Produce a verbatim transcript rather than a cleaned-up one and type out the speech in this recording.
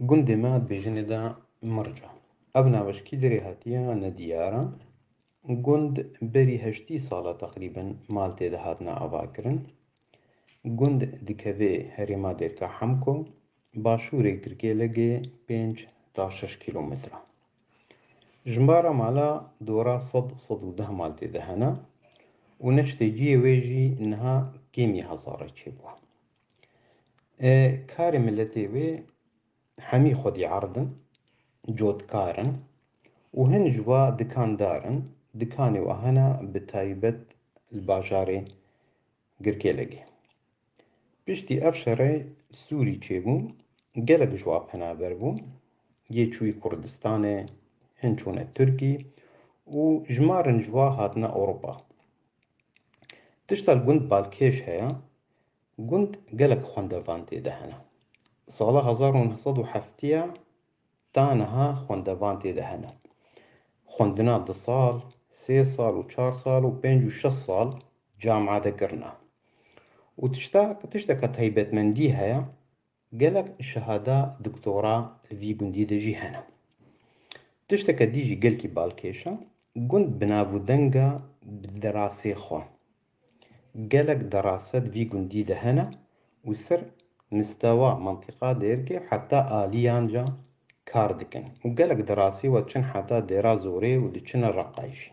Gundê me dibêjinê de Mirca. Ev navê ji kî derê hatiye nediyar e. Gund berî heştî sala teqrîben mal tê de hatine avakirin. Gund dikeve herêma Dêrka Hemko, başûrê Girkêlegê pênc ta şeş kîlometre. Jinbara mala dora sed, sed û deh mal tê de hene û neştê cihê wê jî niha kêmî hezara çêbû. E, karê miletê wê hemî xwedî erd in, cotkar in û hin ji wa dikandar in, dikanê wa hene bi taybet li bajarê Girkêlegê. Piştî ev şerê Sûrî çêbû, gelek ji wa penaber bûn, yê çûyî Kurdistanê, hin çûne Tirkî û jimarin ji wa hatine Ewropa. Tişta li gund balkêş heye, gund gelek xwendevan tê de hene. Sala hezar û neh sed û heftê ta niha xwendevan tê de hene. Xwendina du sal, sê sal û çar sal û pênc û şeş sal camia de kirine. Û tişta, tişteke taybetmendî heye, gelek şehada doktora li vî gundî de jî hene. Tişteke dî jî gelkî balkêş e, gund bi nav û denga bi derasê xwe. Gelek derase di vî gundî de hene û ser mistewa mentiqa Dêrkê heta aliyan ca kar dikin û gelek derasê we diçin heta Dêra Zorê û diçine Reqayê jî.